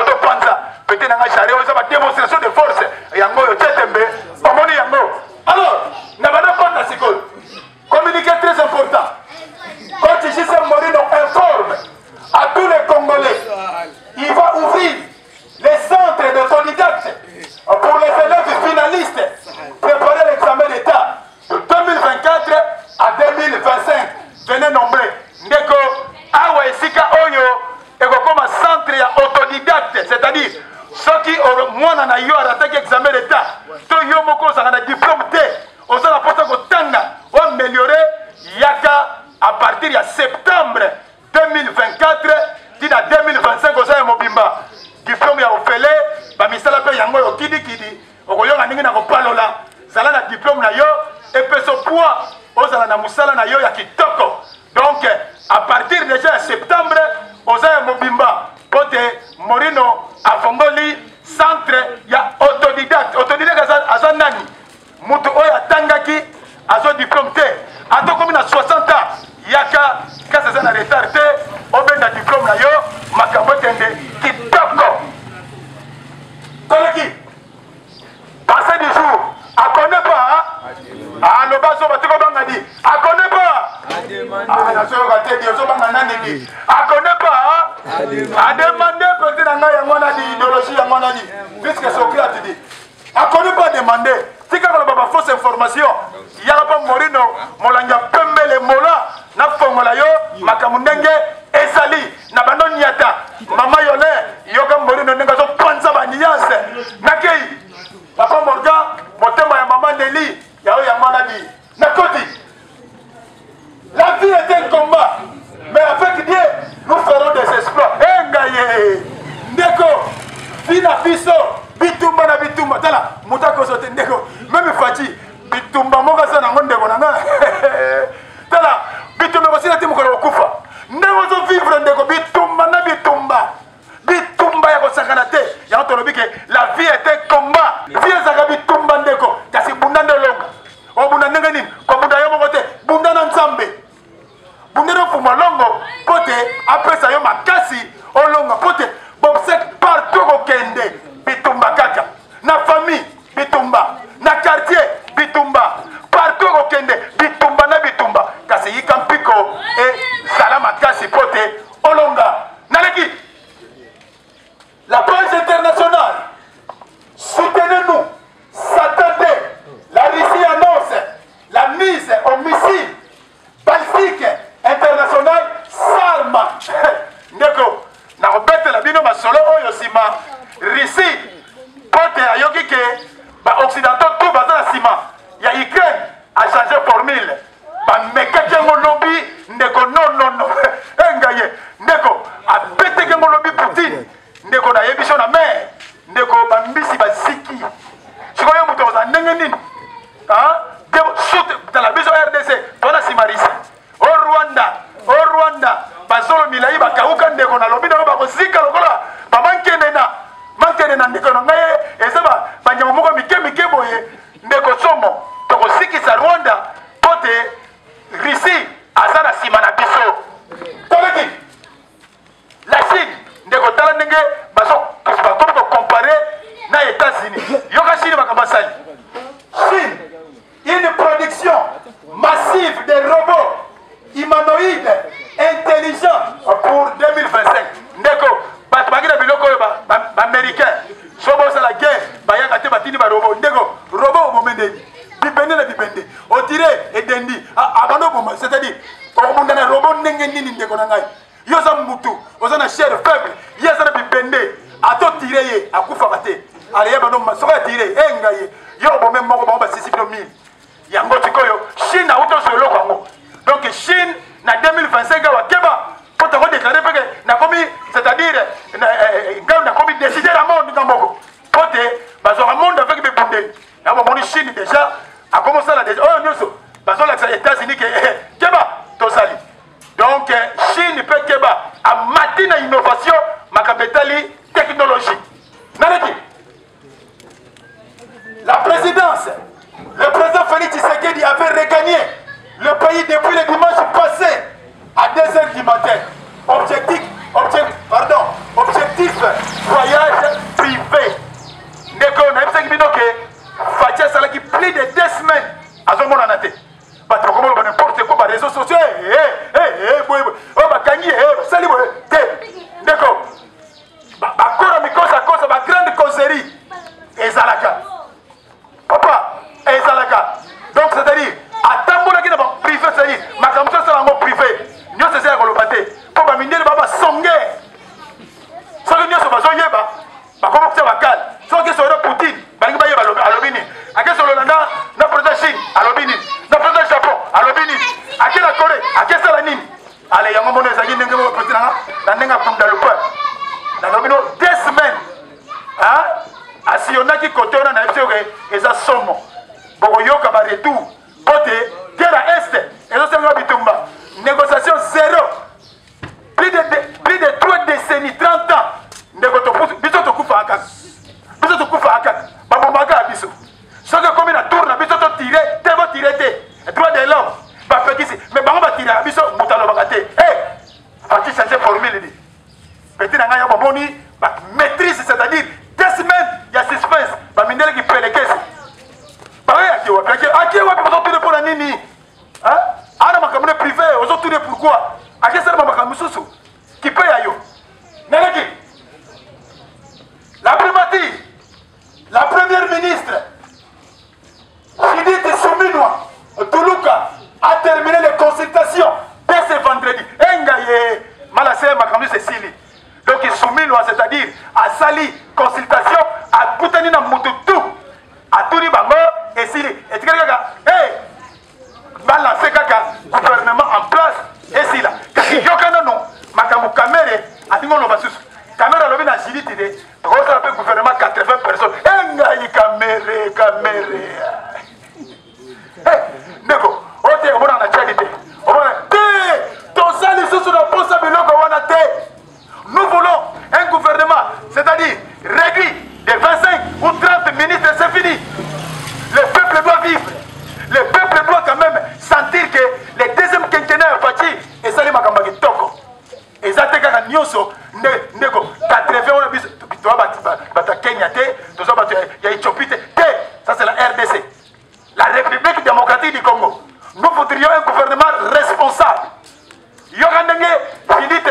Ozopanza pete na ngai chari oyo eza ba démonstration de force yango oyo tie tembe omoni yango. Alors na banda kota sikoyo communiqué très important. Coach JC Morino informe à tous les Congolais, il va ouvrir les centres d'autodidactes pour les élèves finalistes préparer l'examen d'État de 2024 à 2025. Venez nombreux. Ndeko, awa esika oyo ekokoma centre ya autodidacte, c'est-à-dire soki mwana na yo arataki examen d'État to yo moko ozalaka na diplôme te, oza na mposa kotanga oameliore, yaka à partir ya septembre 2024 ti na 2025 oza ya mobimba diplôme ya ofele, bamisala mpe yango oyo kidikidi okoyoka ndenge na kopalola. Zala na diplôme na yo epeso poids, ozala na mosala na yo ya kitoko. Donc à partir déjà ya septembre oza ya mobimba po te Morino afongoli centre ya autodidacte. Autodidacte aza nani? Moto oyo atangaki azwa diplôme te, ata okomi na 60 ans, yaka kasi aza na retard te, obenda diplôme na yo, makambo ekende kitoko. Toleki passé du jour akone pas aloba zoba tiko banga di akone pas nazoyoka te di ozobanga nani di akone pas ademande pete na ngai yango wana di idéologie yango wana di puisque Socrate di akoni pas demande. Tika koloba ba fausse information. Yaka pa Morino molangi ya pembele mola nafongola yo makambo ndenge ezali na bando niata mama yole yoka Morino ndenge azopanza ba nuance. Nakei papa Morgan motema ya mama Nelly ya oyo yango wana di nakoti. La vie est un combat, mais avec Dieu, nous ferons des exploits. Engaye, ndeko, vie na biso, bitumba na bitumba. Tala, moto akoso te ndeko, même Fatshi, bitumba moko aza nango ndeko na nga. Tala, bitumba ekosila te mokolo kokufa. Ndenge ozo vivre ndeko, bitumba na bitumba. Bitumba ya kosakana te. Yango tolobi ke la vie est un combat. Vie ezalaka bitumba ndeko, kasi bunda nde olonga. Obunda ndenge nini? Kobunda yo moko te, bunda na Nzambe. Bunda na Mfumu Longo po te apesa yo makasi olonga, po te bobsek partout kokende bitumba kaka na famille, bitumba na quartier, bitumba partout kokende bitumba na bitumba, kasi yika mpiko e zala makasi po te olonga. Naleki la page internationale, soutenez-nous. Satan, la Russie annonce la mise au missile balistique international Sarma. Ndeko, nakobetela bino masolo oyo nsima. Russie po te ayoki ke ba occidentaux tout baza na nsima ya Ukraine, a changé formule. Bamekaki yango lobi ndeko, non non non, engaye ndeko abetaki yango lobi Poutine ndeko, nayebi so na mer ndeko, bambisi baziki. Sikoyo moto akozala ndenge nini? Tala biso RDC tona nsima Russie, o Rwanda, o Rwanda bazolo milai bakauka ndeko, nalobi nango bakozika lokola bamankene na mankene na ndeko na ngai, eza banyama moko mike mike boye ndeko, somo. Tokosikisa Rwanda po te Russie aza na nsima na biso. Toleki la Chine ndeko, tala ndenge bakomi kocompare na États-Unis. Yoka Chine makambo asali. Chine, une production massive de robots humanoïdes intelligents pour 2025. Ndeko, bato bangi na biloko oyo baaméricain so bosala guerre bayaka te, batindi barobot ndeko. Robot obome ndeni bibende na bibende otire edendi abanda oboma, c'est-à-dire okobunda na robot ndenge nini ndeko na ngai? Yo oza mutu, oza na chair faible, ye aza na bibende, ata otire ye akufaka te. Aleya bano soki atire e ngai ye, yo obome moko, bango basisi bino 1000. Yango sikoyo Chine auti ozwa eloko yango. Donc Chine na 2025 awa keba po tokodeklare mpeke nakomi, c'est-à-dire ngai nakomi décider na monde nga moko, po te bazwaka monde avec bibundeli. Na bomoni Chine déjà akomi osala déjà oyo nyonso bazolakisa États-Unis ke keba tozali. Donc Chine mpe keba amati na innovation makambo etali technologie. Naleki la présidence, le président Félix Tshisekedi avait regagné le pays depuis le dimanche passé à 2h du matin. Objectif, objectif, pardon, objectif voyage. Bazoyeba bakoma kotia bakale. Soki akesolola na Poutine, balingi bayeba alobi nini. Akesolola na na président Chine, alobi nini. Na président Japon, alobi nini. Ake na Corée, akesala nini. Ale yango mono ezalaki ndenge moko petit nanga na ndenge akunda le peuple. Nalobi no deux semaines. Hein? Asiyonaki kote wana na biso ke eza somo. Bokoyoka ba retour. Bote guerre à est ezosenga bitumba. Négociation zéro. Plus de 3 décennies, 30 ans. Ndeko topusu biso tokufaka kaka. Biso tokufaka kaka. Babomaka biso. Soki ekomi na tour na biso to tire te bo tire te. Droit de l'homme bapekisi mais bango batiraka biso moto alobaka te. Hey, Fatshi change formule di. Petit na ngai ya bomoni ba maîtrise c'est-à-dire deux semaines ya suspense bamindele kipelekesi. Baye ake wapi? Ake wapi bazotuna mpo na nini? Hein? Ana makambo na privé ozotuna pourquoi? Ake sala makambo mosusu. Kipe ya yo. Neleki. La primature, la première ministre, Judith Suminwa Tuluka a terminé les consultations dès ce vendredi. Engaye, malase makambo esili. Donc Suminwa, c'est-à-dire asali consultation akutani na mutu tout. Atuni bango esili. Etikali kaka hey, balanse kaka gouvernement en place esila. Kasi yoka nano makambo Kamere alingi oloba susu. Kamere alobi na Judith de tokosala mpe gouvernement 80 personnes. Engai Kamere, Kamere. Hey, ndeko oyo te omonaka na Tchad te, omona te, toza lisusu na posa biloko wana te. Nous voulons un gouvernement, c'est-à-dire réduit de 25 ou 30 ministres, c'est fini. Le peuple doit vivre. Le peuple doit quand même sentir que le deuxième quinquennat ya Fatshi esali makambo ya kitoko. Eza te kaka nyonso nde ndeko 80 wana biso toza bato ya Kenya te, toza bato ya Ethiopie te. Te, ça c'est la RDC. La République démocratique du Congo. Nous voudrions un gouvernement responsable. Yoka ndenge Judith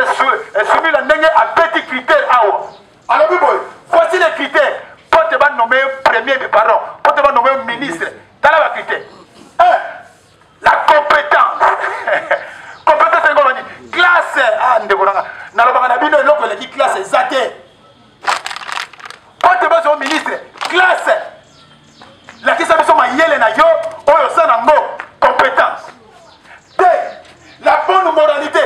Suminwa ndenge abeti critère awa. Alobi boye, voici les critères. Po te ba nommer premier, pardon, po te ba nommer ministre. Tala ba critères. 1. La compétence. Compétence yango bani classe. Ah ndeko nanga, nalobaka na bino eloko eleki classe eza te. Po te bazwa ministre, classe. Lakisa biso mayele na yo oyo oza nango, compétence. 2. La bonne moralité.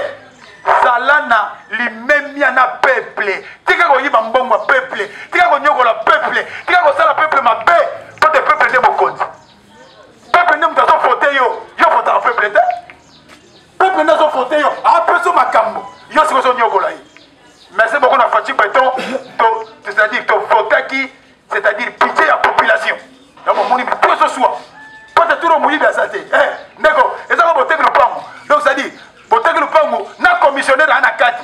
Zala na limemia na peuple. Tika koyiba mbongo ya peuple, tika konyokola peuple, tika kosala peuple mabe, po te peuple nde mokonzi. Peuple nde moto azovote yo, yo votaka peuple te. Peuple nde azovote yo, apesi makambo, yo sikoyo ozonyokola ye. Merci beaucoup na Fatshi Beton, to, c'est-à-dire tovotaki, c'est-à-dire pitié ya population. Donc omoni mito ezoswa po te turo moyibi aza te. Eh, ndeko, eza ko boteki lopango. Donc c'est-à-dire boteki lopango na commissionnaire ana kati.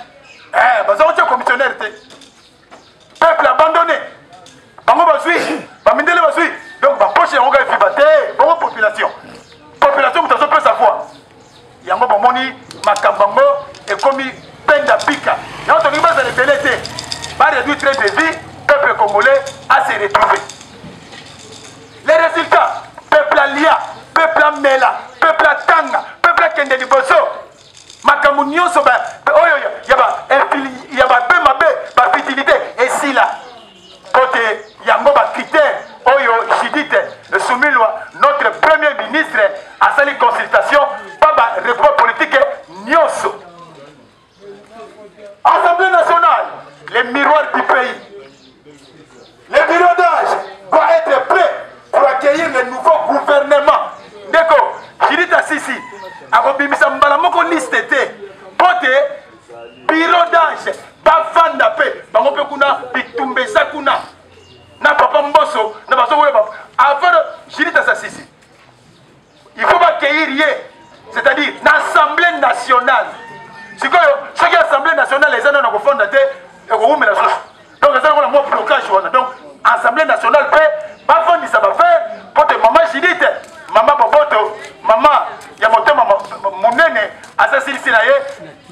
Eh, baza kotia commissionnaire te. Peuple abandonné. Bango bazwi, bamindele bazwi. Donc ba poche yango kaka efiba te, bongo population. Population moto azopesa voix. Yango bomoni makambo yango ekomi penda pika. Yango tolingi bazala ebele te. Ba réduire train de vie, peuple congolais a se retrouver. Les résultats, peuple alia, peuple amela, peuple atanga, peuple akende liboso. Makambo nyonso ba oyo ya ba ya ba pe mabe, ba futilité esila. Kote yango ba critères oyo Judith Suminwa, notre premier ministre, asali consultation pa ba regroupement politique nyonso. Assemblée nationale, le miroir du pays. Le bureau d'âge doit être prêt pour accueillir le nouveau gouvernement. Ndeko, Judith Assisi akobimisa mbala moko liste te po te bureau d'âge bafanda mpe bango mpe kuna bitumba eza kuna na papa Mboso na bazokoya ba avant Judith Assisi il faut accueillir ye, c'est-à-dire na Assemblée nationale. Sikoyo soki Assemblée nationale eza nano kofanda te, ekowumela susu. Donc eza lokola mwa blocage wana. Donc Assemblée nationale mpe bafandisa bafere po te mama Judith, mama Boboto, mama ya motema monene aza silisi na ye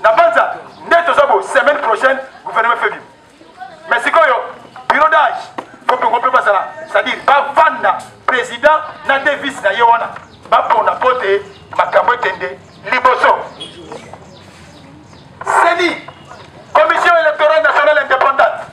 na banza nde toza bo semaine prochaine gouvernement febi. Mais sikoyo bureau d'âge faut mpe mpe bazala, c'est-à-dire bavanda président na deux vice na ye wana bapona po te makambo ekende liboso. CENI, Commission électorale nationale indépendante,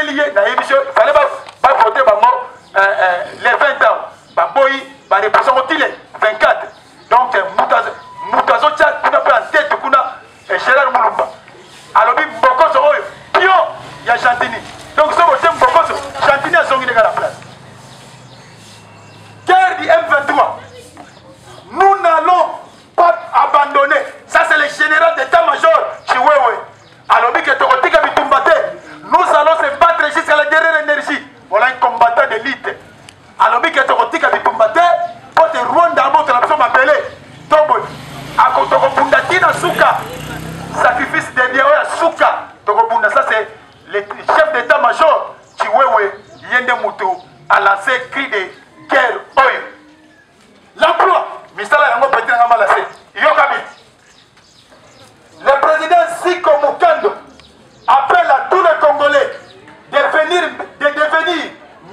Nabeteli ye, nayebi so fallait ba ba voter bango les 20 ans. Baboyi ba repousser ngo ti le 24. Donc mutu azotia kuna mpe en tête kuna Gérard Mulumba alobi Mbokoso oyo pion ya Gentini. Donc soki otie Mbokoso, Gentini azongi ndenge na place. Guerre du M23, nous n'allons pas abandonner. Ça c'est le général d'état-major Chiwewe. Alobi ke tokotika bitumba te. Nous allons se battre jusqu'à la dernière énergie. Voilà un combattant d'élite. Alobi ke tokotika bitumba te mpo te Rwanda abotola biso mabele. To boye tokobunda ti na suka. Sacrifice dernier oyo ya suka tokobunda. Ça c'est le chef d'état-major Chiwewe, ye nde mutu a lancé cri de guerre oyo. L'emploi, misala yango petit na nga malase. Yoka bien. Le président Ziko Mukando appelle à tous les Congolais de devenir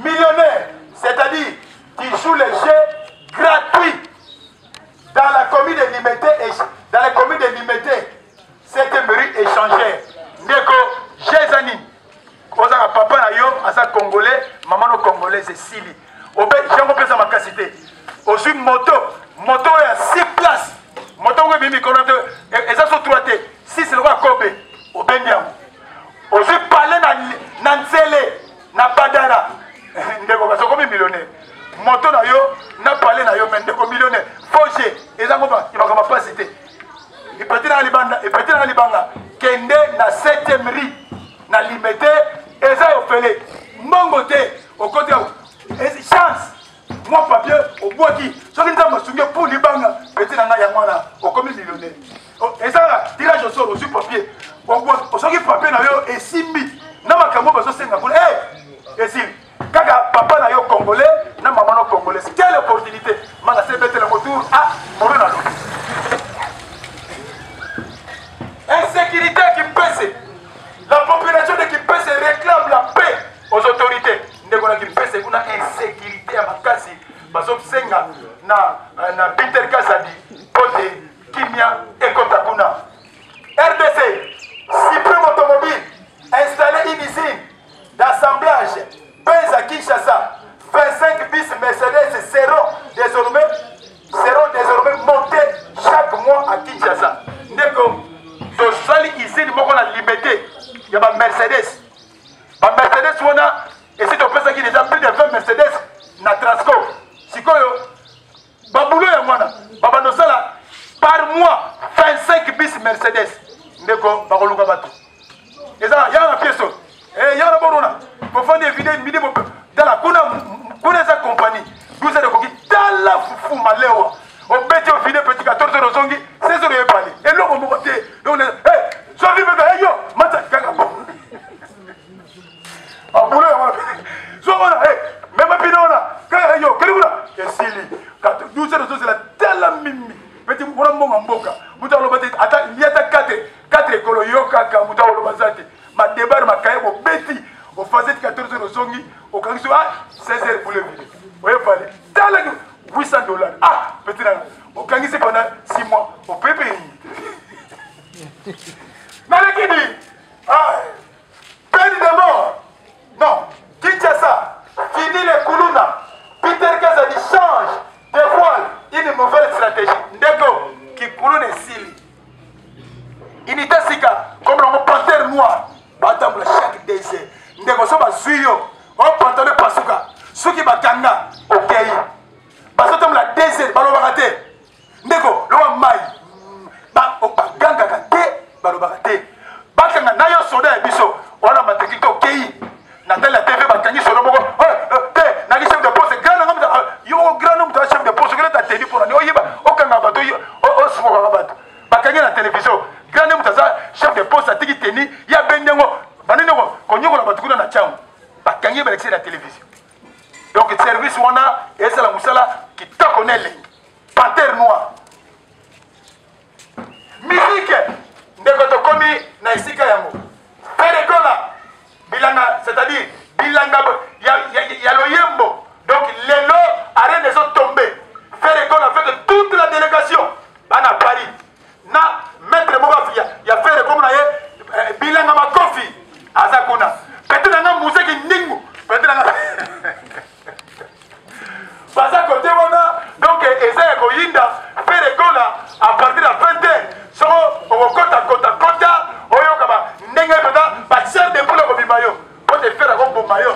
millionnaires, c'est-à-dire qui jouent les jeux gratuits dans la commune de Limete et dans la commune de Limete, cette rue échangère. Ndeko, Jezani, ozaka papa na yo aza congolais, maman no congolaise esili. Obe jango pesa makasi te. Ozwi moto, moto oyo ya 6 places. Moto ngo ebimi kono te, eza so 3 te, 6 lokola kobe, obendi yango. Ozwi palais na nzele, na badara. Ndeko kasi okomi millionnaire. Moto na yo na palais na yo, mais ndeko millionnaire. Faux jeu, eza ngo ba makambo pasi te. Epati na libanda, epati na libanga. Kende na 7e rue na Limete, eza ofele. Mbongo te, okoti chance. Mwa papier obwaki, soki Nzambe asungi yo pour libanga, petit na ngai yango wana okomi millionnaire. Eza tirage au sort, ozwi papier. Obwaki, soki papier na yo esimbi na makambo bazosenga kuna, esili. Kaka papa na yo congolais na mama no congolaise. Quelle opportunité! Mana se betela ngo tour a moro na lobi. Insécurité qui pèse. La population de Kimpese réclame la paix aux autorités. Ndeko na Kimpese kuna insécurité ya makasi bazosenga na Peter Kazadi po te kimia ekota kuna. RDC, Suprême Automobile installé une usine d'assemblage pèse à Kinshasa. 25 bis Mercedes seront désormais montés chaque mois à Kinshasa. Ndeko, tosali usine moko na Limete ya ba Mercedes. Ba Mercedes wana esi topesaki déjà plus de 20 Mercedes na Transco. Sikoyo ba boulot ya mwana babanda osala par mois 25 bis Mercedes. Ndeko bakoluka bato. Eza ya na pièce. Ya na borona. Bofandi evide midi bo tala kuna kuna eza compagnie. 12 heures ekoki tala fufu malewa. Obeti ovide petit 14 heures ozongi 16 heures oyebali. Eloko moko te. Donc soki mpe yo mata kaka bon. Babulo ya wana. So wana mema pino wana. Kaka yo keli kuna esili. 12 heures ozozela tala mimi. Petit wana mbongo mboka. Mutu aloba te ata liata 4 4 ekolo yo kaka mutu aloba za te. Ma debar makaye bobeti. Ofase 14 heures ozongi okangi so 16 heures boule vide. Oye pale. Tala $800. Petit na okangisi pendant 6 mois. Opepe. Nalekidi. Peine de mort. Non. Kinshasa, fini les Kuluna. Peter Kazadi change, dévoile une nouvelle stratégie. Ndeko, ki Kuluna esili. Unité sika, comme le panthère noir, batambola chaque 2 heures. Ndeko so bazwi yo, o pantalon pasuka, soki bakanga, okei. Bazotambola 2 heures, balobaka te. Ndeko, loba mai. Ba bagangaka te, balobaka te. Bakanga na yo soda ya biso, wana mateki to okei. Na tele ya TV bakangi soda moko, te, naki chef de poste, grand nanga mutu, yo moko grand homme, chef de poste, okende ta teni pona ni oyeba, okanga bato, osukokaka bato. Bakangi na télévision, grand homme aza chef de poste, atiki teni, ya bendi yango, banini yango, konyokola bato kuna na Tshangu. Bakangi balekisi na télévision. Donc service wana ezala mosala kitoko na elengi. Panthère noire. Musique ndeko tokomi na esika yango. Ferre Gola bilanga, c'est-à-dire bilanga ya loyembo. Donc lelo arène ezo tomber. Ferre Gola avec toute la délégation bana Paris na maître moko ya Ferre comme na ye bilanga makofi aza kuna. Peut-être nga museki akoboma yo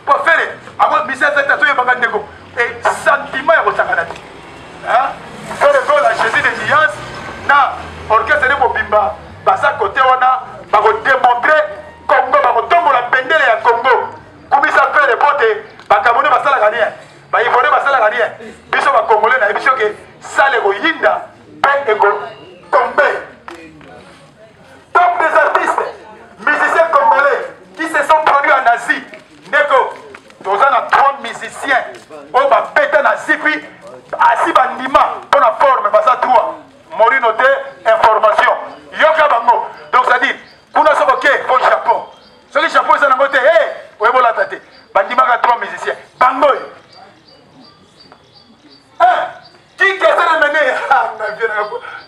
po Ferre ako misa eza te azoyebaka ndeko e sentiment ya kosakana te. Ferre Gola Jésus de nuance na orchestre ne mobimba baza kote wana bakodemontre Congo, bakotombola bendele ya Congo. Kumisa Ferre po te bakamone basalaka rien, baivore basalaka rien, biso bakongole na biso ke sale ekoyinda mpe ekotombe. Top des artistes musiciens congolais qui se sont produits en Asie. Ndeko, toza na trois musiciens oyo babeta na Asie puis Asie bandima mpo na forme baza trois. Morino te information. Yoka bango. Donc c'est-à-dire kuna soko ke au Japon. Soki Japon eza nango te, hey, oyebolata te. Bandimaka trois musiciens. Bango oyo. Qui kese mene ah, na vie na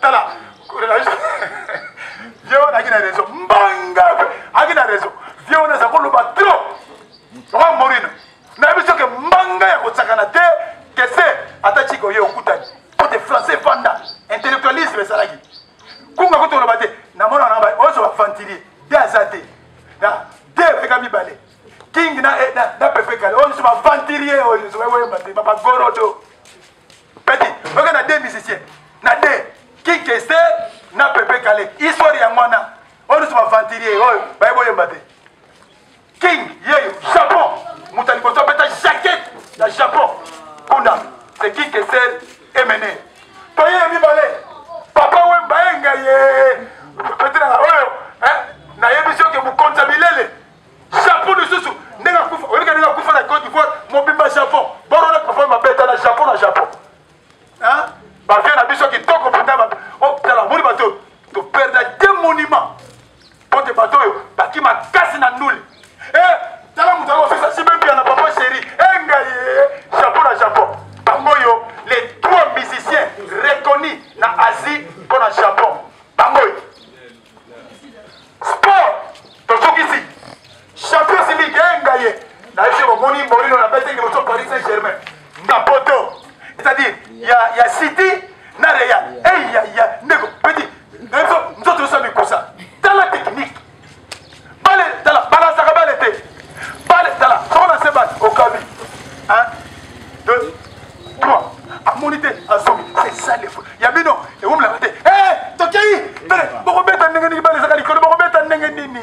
tala vie wana aki na raison mbanga aki na raison vie wana aza koloba trop oka morino nayebi soki mbanga ya kosakana te kese ata chika oye okutani po te français efanda intellectualisme ezalaki kunga kutu koloba te namona na oyo baventilier de aza te de bayeka mibale king na, eh, na, na pepe kale oyo nyonso baventilier oyo nyonso bayoyemba te babagorodo petit oke na deux musiciens na deux king kester na pepe kale histoire yango wana oyo nyonso baventilier oyo baye boyemba te king yeyo japon moto ya liboso abeta jaquette ya japon kuna c'est king kester emene toye mibale papa wemba enga ye petit nanga oyo nayebi soki mokonzi ya bilele Japon lisusu ndenge akufa oyebika ndenge akufa na Côte d'Ivoire mobimba Japon borona papa mabeta na Japon na Japon bavie na biso kitoko mpenza oh, tala omoni bato toperda de monument mpo te bato oyo baki makasi na ndule eh, tala moto akosisa sibe mpia na papa chéri engai eh, japon na japon bango oyo les trois musiciens reconnus na asie mpo na japon bango oyo sport tosukisi champions league enga ye nayebi bomoni morino na bete liboso paris saint germain na poto c'est-à-dire ya, ya city na real eya ndeko petit nayebi nzoto yosa mikusa tala technique bale tala balansaka bale te bale tala soko na se bale okabi 1 2 3 amoni te azongi c'est ça le ya bino ewumelaka te eh, tokei pele bokobeta ndenge nini bale ezaka likolo bokobeta ndenge nini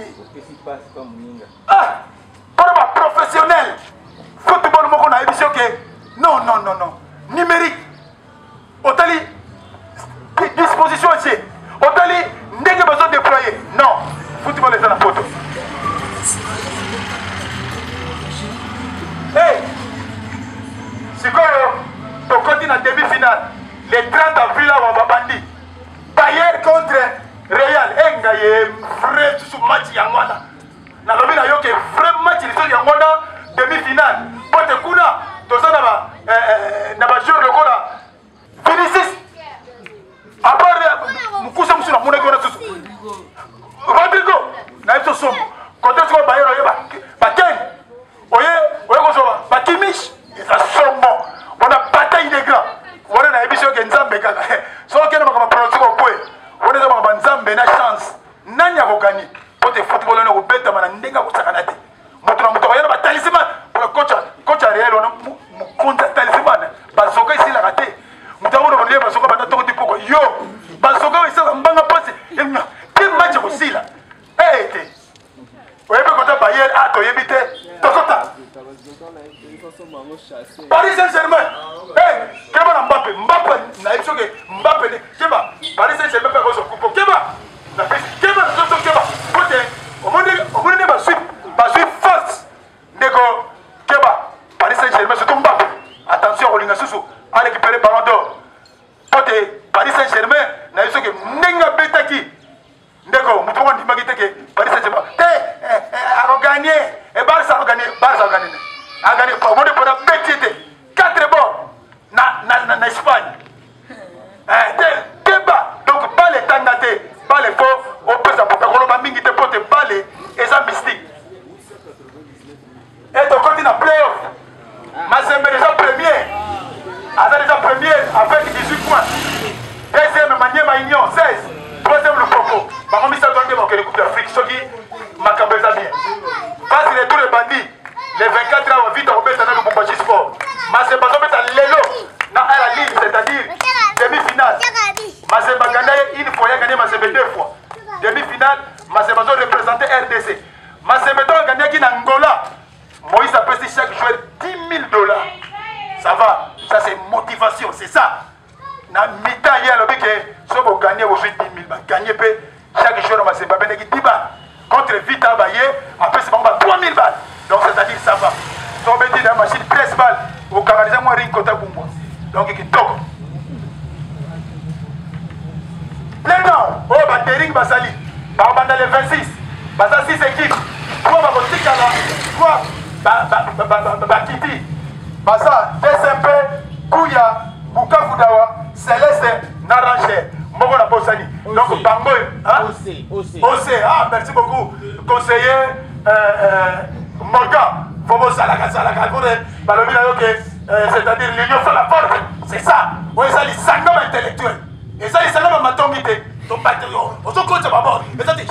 ah mpona baprofessionnel football moko nayebisi yo ke non non non non numérique otali disposition etie otali ndenge bazo déployer non football eza na poto hey! sikoyo tokoti na demi finale le 30 avril awa babandi bayer contre real enga ye vrai susu match yango wana nalobi na yo ke vrai match lisusu yango wana demi finale mpo te kuna toza na ba eh, eh, na bajoueur lokola Vinicius apart mokuse mosusu namonaki wana susu Rodrigo na biso somo kote sikoyo bayero oye bakeni oye oye kozwa bakimish eza somo wana bataille de grand wana nayebi soki nzambe kaka soki okende makambo pronostic okwe wana eza makambo nzambe na chance nani akoganye mpo te football wana ekobetama na ndenge akosakana te moto na moto akoya na batalisman mpona coach ya real wana mokonzi ya talisman bazoka esilaka te moto yango na bazoka banda toko te poko yo bazoka oyo esalaka mbanga mpasi te match ekosila ee te oyebi kota bayer a toyebi te tozota paris saint germain keba na mbappe mbappe nayebi soki mbappe ne keba paris saint germain mpe akozwa kupo keba napesi keba na soso keba po te omoni nde bazwi bazwi force ndeko keba paris saint germain surtout mbappe attention akolinga susu arécupere ballon d'or po te paris saint germain nayebi soki ndenge abetaki ndeko moto moko andimaki te ke paris saint germain te eh, eh, akoganye eh, barça akoganye barça akoganye aganye omoni mpona beti te 4 bord na, na, na, na espagne te keba donc bale etanga te bale fo opesa moto akoloba mingi te mpo te bale eza mystique e tokoti na playoff mazembe déjà premier aza déjà premier avec 18 points deuxième maniema union 16 troisième lupopo bango misato nde bakokende coupe d'afrique soki makambo eza bien phase retour ebandi Le 24 awa Vita kobeta na Lubumbashi Sport. Mazembe azobeta lelo na à la ligne, c'est-à-dire demi-finale. Mazembe aganda ye une fois, ya gagné Mazembe deux fois. Demi-finale, Mazembe azo représenter RDC. Mazembe to agagnaki na Angola. Moïse apesi chaque joueur 10 000 dollars. Ça va, ça c'est motivation, c'est ça. Na mi-temps ye alobi ke soki boganye bozwi 10 000, baganye mpe chaque joueur na Mazembe abendaki 10 balles. Contre Vita baye apesi bango ba 3 000 balles. Donc c'est-à-dire ça va. So obeti na machine 13 balles, okanganiza mwa ring kota kumbwa. Donc kitoko. Plein down oyo ba daring basali bakobanda le 26 baza 6 équipe 3 bakotikala 3 bakiti baza DSMP Kuya Bukavu Dawa Celeste na Ranger moko na bosani donc bango OC OC OC ah merci beaucoup conseiller euh, euh, Morgan faut bosalaka salaka balobi na yo ke euh, c'est-à-dire l'union fait la force c'est ça oyo eza lisanga ba intellectuel eza lisanga ba matongi te tobate ozokotisa babord eza te.